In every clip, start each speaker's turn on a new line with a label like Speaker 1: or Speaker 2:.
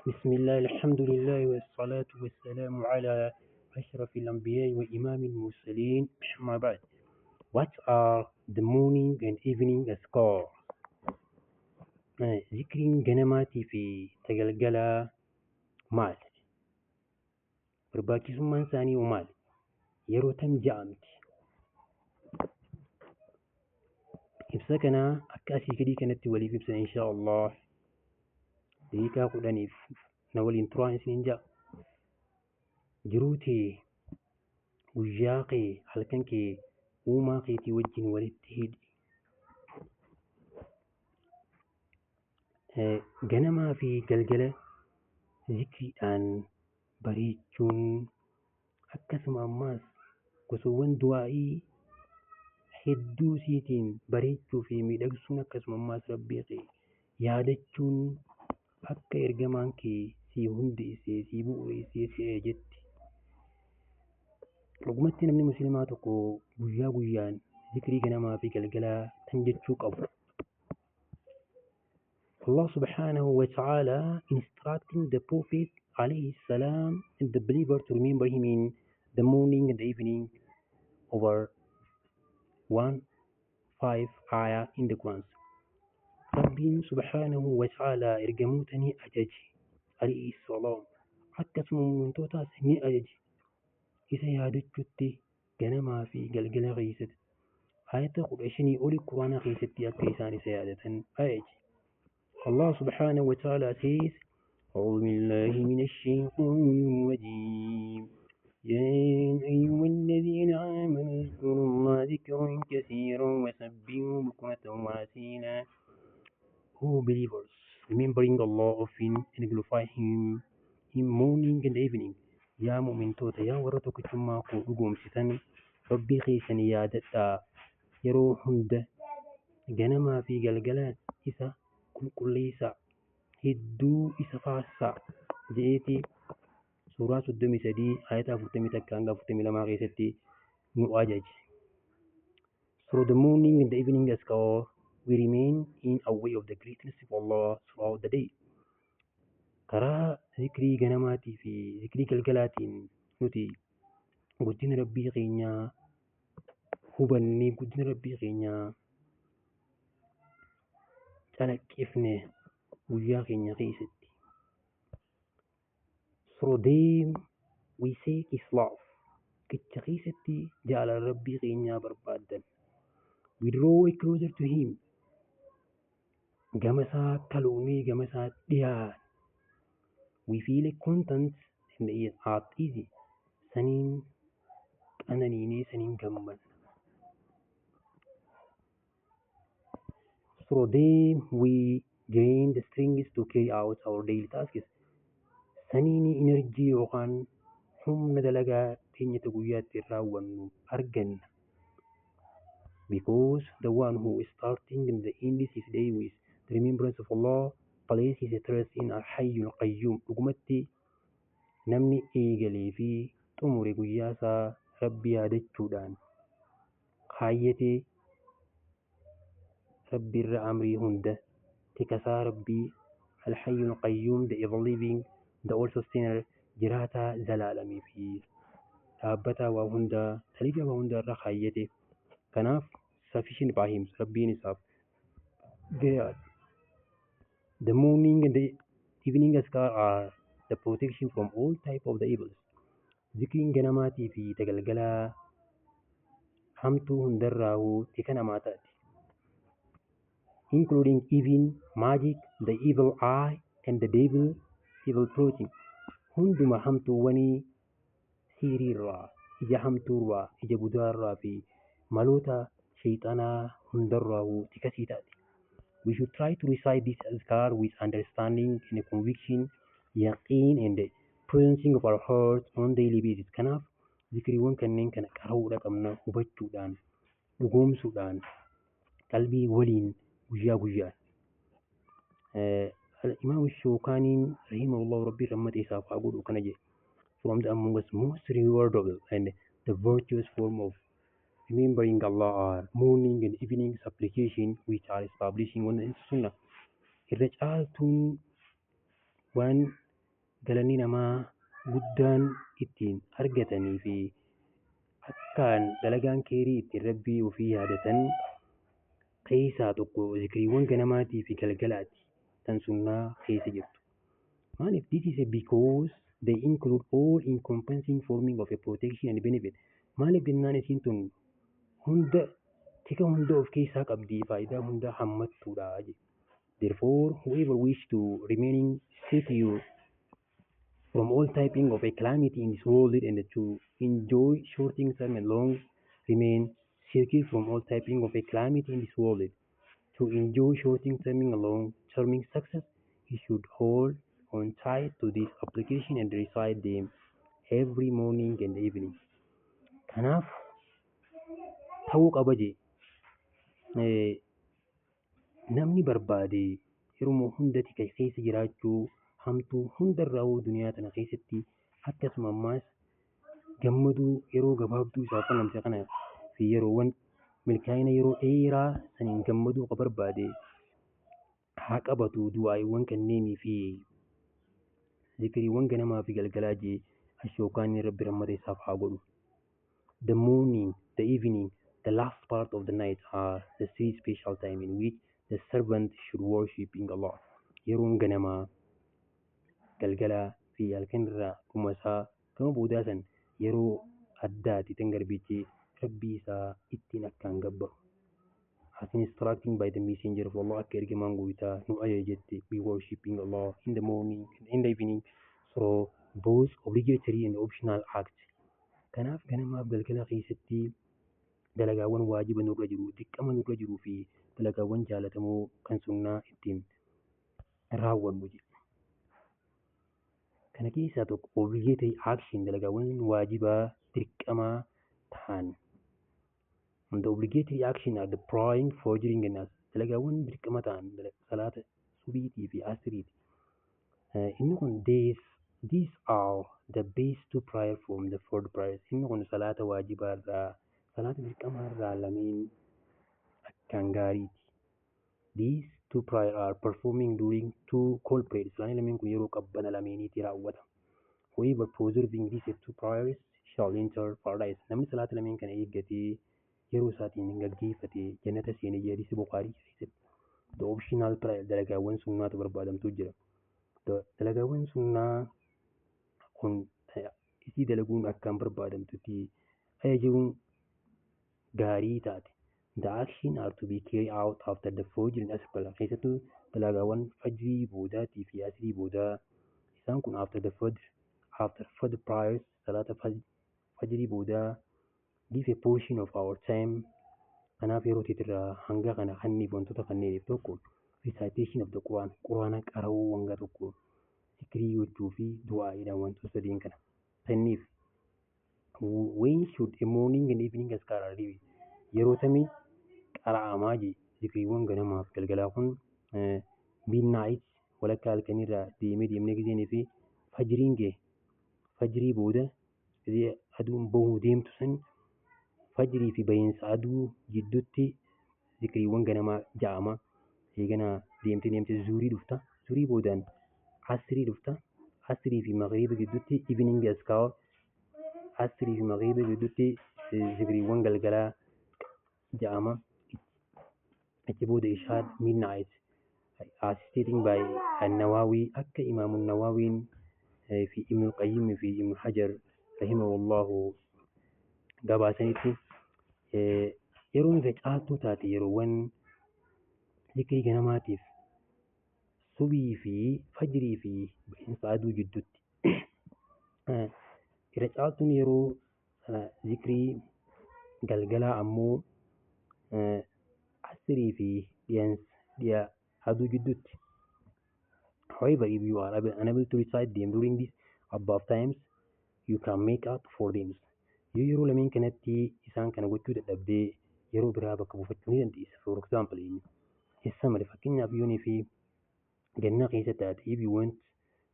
Speaker 1: بسم الله، الحمد لله، والصلاة والسلام على أشرف الأنبياء وإمام المرسلين، أما بعد. What are the morning and evening azkar? Zikriin ganamaatii fi galgalaa maali? Barbaachisummaan isaanii hoo maali? Yeroo tam ja'amti? Ibsa kana akka asii gadii kanatti waliif ibsa insha Allah. Daqiiqaa 10f na waliin turaan isiniin ja'a. Jiruu tee, guyyaa kee, halkan kee uumaa keetii wajjin walitti hidhi. Ganamaa fi galgala zikriidhaan bareechuun, akkasuma ammaas gosawwan du'aa'ii hedduu isiitiin bareechuu fi miidhagsuun, akkasuma ammaas Rabbii kee yaadachuun akka ergamaan kee sii hundeessee, sii bu'uureessee si ajajetti. Dhugumatti namni musliimaa tokko guyyaa guyyaan zikrii ganamaa fi galgalaa tan jechuu qabu. Allah subhanahu wa ta'ala instructing the Prophet alayhi salam and the believer to remember him in the morning and the evening over 1 5 ayah in the Quran. Rabbiin subhanahu wa ta'ala ergamoota ni ajaje alayhi salam, akkasuma mu'mintootaas ni ajaje isa yaadachuutti ganamaa fi galgala keessatti, ayata 15 oli Quraana keessatti akka isaan isa yaadatan ajaje. Allah subhanahu wa ta'ala says, أعوذ بالله من الشيطان الرجيم، يا أيها الذين آمنوا اذكروا الله ذكرا كثيرا وسبحوه بكرة وأصيلا. O believers, remembering Allah often and glorify Him in morning and evening. Yaa mu'mintoota, yaa warra tokkichummaa koo dhugoomsitan, Rabbii keessan yaadadhaa yeroo hunda, ganamaa fi galgala isa qulqulleessaa, hedduu isa faarsaa je'eeti suuraa 33 ayata 41 hanga 42 keessatti nu ajaje. Through the morning and the evening azkar, we remain in a way of the greatness of Allah throughout the day. Karaa zikrii ganamaatii fi zikrii galgalaatiin nuti guddina Rabbii keenyaa hubannee, guddina Rabbii keenyaa calaqqifne guyyaa keenya keessatti. Through them we seek His love. Kicha keessatti jaalala Rabbii keenyaa barbaaddan. We draw closer to Him. Gama isaa kaluunee gama isaa dhiyaana. We feel content and at easy. Saniin qananiinee, saniin gammanna. Through them we gain the strength to carry out our daily tasks. Saniin energy yookaan humna dalagaa teenyata guyyaatti raawwannu arganna. Because the one who is starting in the end his day with the remembrance of Allah places his trust in Al-Hayyul Qayyum. Dhugumatti namni eegalee fi xumure guyyaa isaa Rabbi yaadachuudhaan kaayyatee, Rabbi irra amrii hunda tikasaa Rabbii Al-Hayyul Qayyum, the ever living, the all sustainer, jiraataa zalaalamii fi dhaabbataa waa hundaa, taliga waa hundaa irra kaayyate. Kanaaf sufficient by him, Rabbiin isaaf gahaadha. The morning and the evening azkar are the protection from all type of the evils. Zikriin ganamaatii fi galgalaa hamtuu hundarraahuu tika namaa taati. Including even magic, the evil eye, and the devil, evil plotting. Hunduma hamtuuwwanii siiriirraa, ija hamtuurraa, ija budaarraa fi maloota sheexanaa hundarraahuu tikasii taati. We should try to recite this azkar with understanding and conviction, yaqeen and cleansing of our hearts on daily basis. Kanaaf zikriiwwan kanneen kana qara'uudha qabna hubachuudhaan, dhugoomsuudhaan, qalbii waliin guyyaa guyyaan. Imaam Shookaaniin rahimahullah, Rabbii rahmata isaaf haa godhu, kana jedhe. From the among us most rewardable and the virtuous form of remembering Allah are morning and evening supplication which are establishing on the sunnah. Irra caaltuun waan Galanni namaa guddaan ittiin argatanii fi akkaan dalagaan keerii ittiin Rabbii ofii yaadatan keessaa tokko zikriiwwan ganamaatii fi galgalaati tan sunnaa keessa jirtu. Maaliif? This is because they include all encompassing forming of a protection and benefit. Maaliif jennaan, isiin tun hunda tika hunda of keessaa qabdi, faayidaa hunda hammattuudha jedhe. Therefore, whoever wish to remaining secure from all typing of a calamity in this world and to enjoy short term and long remain secure from all typing of a calamity in this world, to enjoy short term and long term success, he should hold on tight to this application and recite them every morning and evening. Kanaaf ta'uu qaba jee, namni barbaade yeroo hunda tika keessa jiraachuu, hamtuu hundarraa duniyaa tana keessatti, akkasuma ammaas gammaduu yeroo gabaabduu isaaf kennamte kana fi yeroowwan milkaa'ina yeroo dheeraa saniin gammaduu ka barbaade, haa qabatu du'aa'iiwwan kanneenii fi zikriiwwan ganamaa fi galgalaa jee. Ashookaan Rabbi rahmata isaaf haa godhu. The morning, the evening, the last part of the night are the three special time in which the servant should worship in Allah. Yeroon ganamaa, galgalaa fi halkan irraa dhuma isaa gama boodaa san yeroo addaati tan garbichi Rabbii isaa ittiin akkaan gabbaru. As instructing by the messenger of Allah, akka ergamaan gooftaa nu ajajetti, we worshiping Allah in the morning and in the evening through both obligatory and optional acts. Kanaaf ganamaaf galgala keessatti dalagaawwan waajiba nurra jiru, dirqama nurra jiruu fi dalagaawwan jaalatamoo kan sunnaa ittiin raawwannu jedha. Kana keessaa tokko obligatory action, dalagaawwan waajibaa dirqamaa ta'an. The obligatory action are the praying, fajring and as dalagaawwan dirqama ta'an salaata subiitii fi asriiti. Inni kun these are the best two prayer from the four prayers. Inni kun salaata waajibaa irraa, salaata dirqamaa irraa lameen akkaan gaariiti. These two prayer are performing during two cold periods. Salaanni lameen kun yeroo qabbana lameeniitti raawwata. Whoever preserving these two prayers shall enter paradise. Namni salaata lameen kana eeggatee yeroo isaatiin gaggeeffate jannata seenee, hadiisa Bukaarii keessatti. The optional prayer, dalagaawwan sunnaatu barbaadamtu jira. Dalagaawwan sunnaa kun isii dalaguun akkaan barbaadamtutti ajajuun gaarii taate. The action are to be carried out after the Fajr and Asr prayer. Keessattuu dalagaawwan fajrii boodaatii fi asrii boodaa, isaan kun after the Fajr, after Fajr prayers, salaata fajrii boodaa, give a portion of our time. Kanaaf yeroo irraa hanga kana kanniif wantoota kanneeniif tokko recitation of the Quran, Quraana qara'uu, hanga tokko zikrii gochuu fi du'aa'iidhaan, wantoota sadiin kana sanniif. When should a morning and evening azkar are read? Yeroo tamii qara'amaa jee zikriiwwan ganamaaf galgalaa kun? Midnight, walakkaa halkanirraa deemee deemnee gizeenii fi fajriin ga'e, fajrii booda gizee aduun bahuu deemtu san, fajrii fi bahiinsa aduu jidduutti zikriiwwan ganamaa ja'ama. Eegana deemtee deemtee zuurii dhufta. Zuurii boodaan asrii dhufta. Asrii fi magriiba gidduutti evening azkar, asrii fi magriiba gidduutti zikriiwwan galgalaa ja'ama. Achi booda ishaa, midnight, as stating by An-Nawawi, akka Imaamu Nawaawiin fi Ibn Qayyim fi Ibn Hajar rahimahullahu gabaasanitti, yeroon irra caaltuu taate yeroowwan zikrii ganamaatiif subii fi fajrii fi bahiinsa aduu jidduutti. Irra caaltuun yeroo zikrii galgalaa ammoo asrii fi dhiya aduu jidduutti. However, if you are unable to recite them during these above times, you can make up for them. Yoo yeroo lameen kanatti isaan kana gochuu dadhabdee, yeroo biraa bakka buufachuu ni dandeessa. For example, in summer, fakkeenyaaf yoonii fi ganna keessa taate, if you went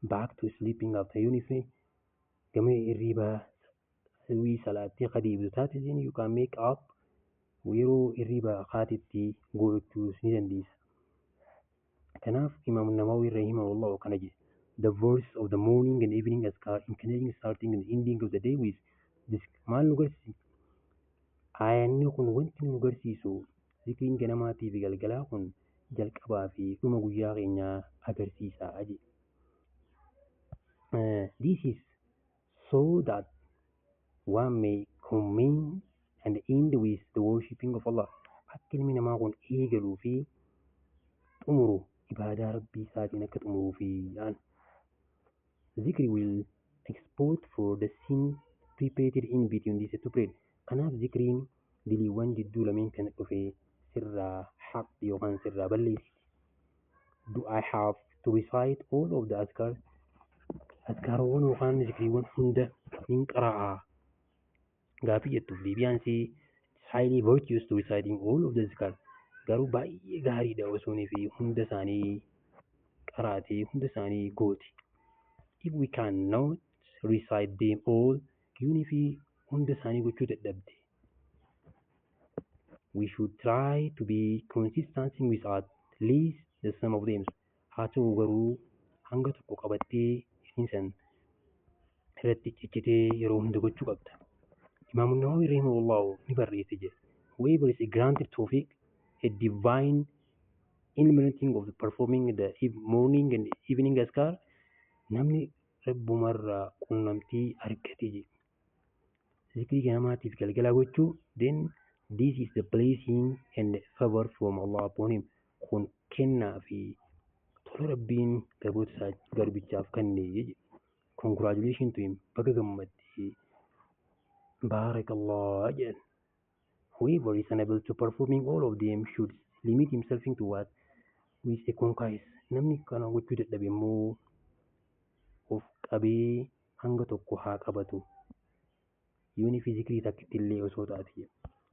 Speaker 1: back to sleeping after, yoonii fi gama hirribaa wii salaattee adeemtu taate, then you can make up, yeroo hirribaa kaatetti gochuus ni dandeessa. Kanaaf Imaam Nawawi rahimahullah kana jedhe. The verse of the morning and evening azkar encouraging starting and ending of the day with this. Maal nu garsiisa? Aayanni kun wanti nu agarsiisu zikriin ganamaatii fi galgalaa kun jalqabaa fi dhuma guyyaa keenyaa agarsiisa jedhe. This is so that one may commence and end with the worshipping of Allah. Akka ilmi namaa kun eegaluu fi xumuru ibaadaa Rabbii isaatiin akka xumuruu fi yaan. Zikri will expiate for the sin perpetrated in between these two periods. Kanaaf zikriin diliiwwan jidduu lameen kana dhufe sirraa haqxi yookaan sirraa balleessiti. Do I have to recite all of the azkar? Azkaaroowwan yookaan zikriiwwan hunda nin qara'aa? Gaafii jettuuf deebi'aan si highly virtuous to reciting all of the azkar. Garuu baay'ee gaariidha osoo fi hunda isaanii qaraatee hunda isaanii gooti. If we cannot recite them all, yoonii fi hunda isaanii gochuu dadhabde, we should try to be consistent with at least the some of them. Haa ta'u garuu hanga tokko qabattee isiin san irratti ciccitee yeroo hunda gochuu qabda. Imaam Nawawi rahimahullah ni barreesse jedhe. Whoever is granted tawfiq, a divine illuminating of performing the morning and evening azkar, namni rabbumarraa qunnamtii argate jedhe. Zikrii ganamaatiif galgalaa gochuu, then this is the blessing and favor from Allah upon him. Kun kennaa fi tola Rabbiin garboota isaa garbichaaf kenne jedhe. Congratulations to him. Baga gammaddee. Baarakallah jedhan. Whoever is unable to performing all of them should limit himself into what with a concise. Namni kana gochuu dadhabe immoo of qabee hanga tokko haa qabatu. Yooni fi zikrii takkitti illee osoo taate.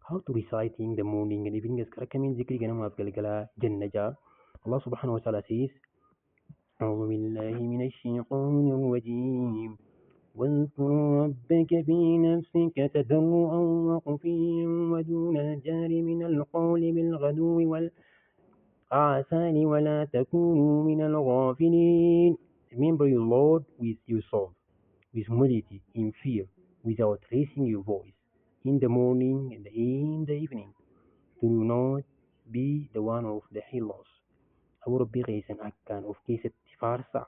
Speaker 1: How to reciting the morning and evening azkar? Akkamiin zikrii ganamaaf galgalaa jenna jaa. Allah subhanahu wa ta'ala says, أعوذ بالله من الشيطان الرجيم، واذكر ربك في نفسك تضرعا وخفيا ودون الجهر من القول بالغدو والآصال ولا تكونوا من الغافلين. Remember your Lord with yourself, with humility, in fear, without raising your voice, in the morning and in the evening. Do not be the one of the heedless. Aboo Rabbii keessan akkaan of keessatti faarsaa,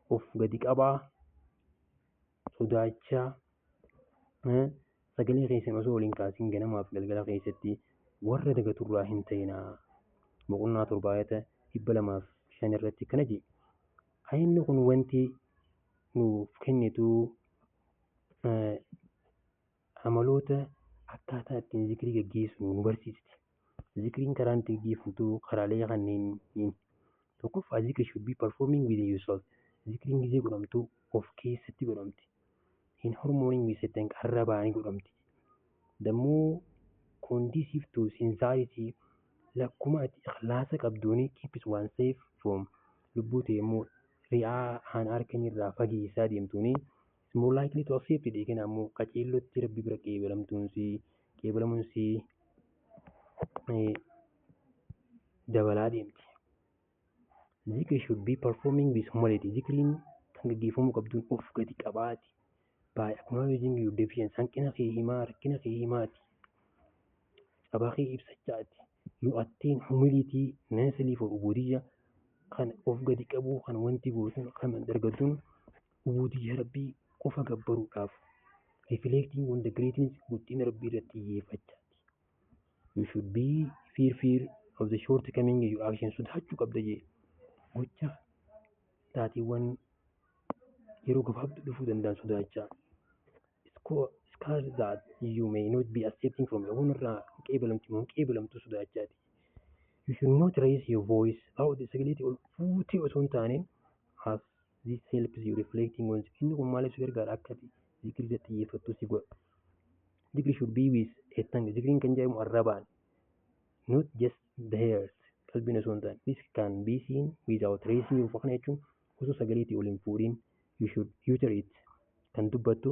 Speaker 1: of gadi qabaa, sodaachaa, sagalee keessan osoo waliin kaasin ganamaaf galgala keessatti warra dagaturraa hin ta'inaa. Boqonnaa 7 ayata 205 irratti kana jedhe. Ayinni kun wanti nuuf kennitu amaloota akkaataa ittiin zikrii gaggeessinu nu barsiisti. Zikriin karaan ittiin gaggeeffamtu karaalee kanneen. Tokkoffaa, zikri should be performing within yourself. Zikriin gizee godhamtu of keessatti godhamti. In harmony with Satan arrabaan godhamti. The more conducive to sincerity, lakkuma ati ikhlaasa qabduuni, keeps one safe from lubbuu ta'e immoo ri'aa haan harkan irraa fageessaa deemtuuni is more likely to accept it. Eegana ammoo qaceellotti Rabbi bira qeebalamuun si dabalaa deemti. Zikri should be performing with humility. Zikriin kan gaggeeffamuu qabduun of gadi qabaati. By acknowledging your deficiency, hanqina kee himaa, rakkina kee himaati. Cabaa kee ibsachaati. You attain humility necessary for ubudiyya, kan of gadi qabuu kan wanti gootuun kan dargattuun ubudiyya Rabbii qofa gabbaruudhaaf, reflecting on the greatness, guddina Rabbii irratti xiyyeeffachaati. You should be fear of the shortcoming in your action, sodaachuu qabda jee gocha taateewwan yeroo gabaabduu dhufuu danda'an sodaachaa. Scared that you may not be accepting from your own irraa qeebalamtu moo qeebalamtu sodaachaati. You should not raise your voice loud, sagalee ol fuutee osoo hin taane, as this helps you reflecting on. Inni kun maaliif si gargaara? Akka ati zikrii irratti xiyyeeffattu si godha. Zikri should be with a tongue. Zikriin kan jedhamu arrabaan. Not just the heart. Qalbiin osoo hin taane. This can be seen without raising your, kana jechuun osoo sagaleetii ol hin fuudhin, you should utter it, kan dubbattu,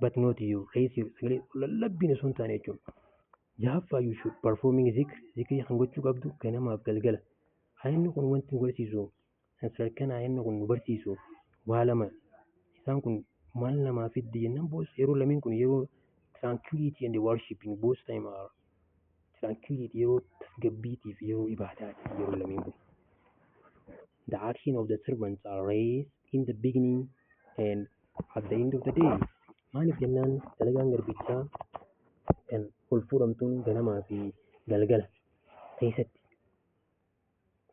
Speaker 1: but not you raise your sagalee lallabbiin osoo hin taane jechuudha. Jahaffaa, you should performing zikr, zikrii kan gochuu qabdu ganamaaf galgala. Ayinni kun wanti nu barsiisu Sadarkaan aayanni kun nu barsiisu waa lama. Isaan kun maal namaa fiddi jennaan, both yeroo lameen kun yeroo tranquility and worshiping, both time are tranquility, yeroo tasgabbiitii fi yeroo ibaadaati yeroo lameen kun. The action of the servants are raised in the beginning and at the end of the day. Maaliif jennaan, dalagaan garbichaa kan ol fuudhamtuun ganamaa fi galgala keessatti.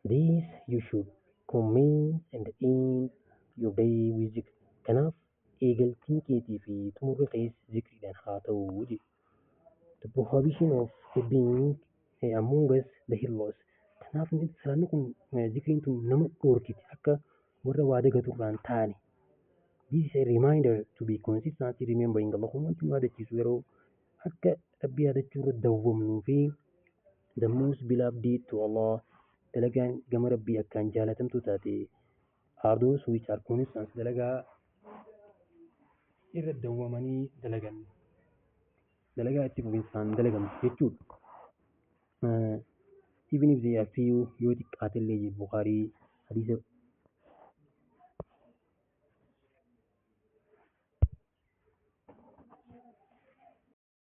Speaker 1: This you should commence and end your day with zikr. Kanaaf eegaltiin keetii fi xumurri kees zikriidhaan haa ta'u jedhe. The prohibition of a being amongst the heedless. Kanaaf salaanni kun, zikriin tun nama dhoorkiti akka warra waa dagatu irraa hin taane. This is a reminder to be consistently remembering Allah. Wanti nu yaadachiisu yeroo akka Rabbi yaadachuu irra dawwamnuu fi the most beloved deed to Allah, dalagaan gama Rabbii akkaan jaalatamtuu taate, are those which are constant, dalagaa irra dawwamanii dalagan, dalagaa itti fufinsaan dalagamtu jechuudha. Even if they are few, yoo xiqqaate illee. Bukaarii hadiisa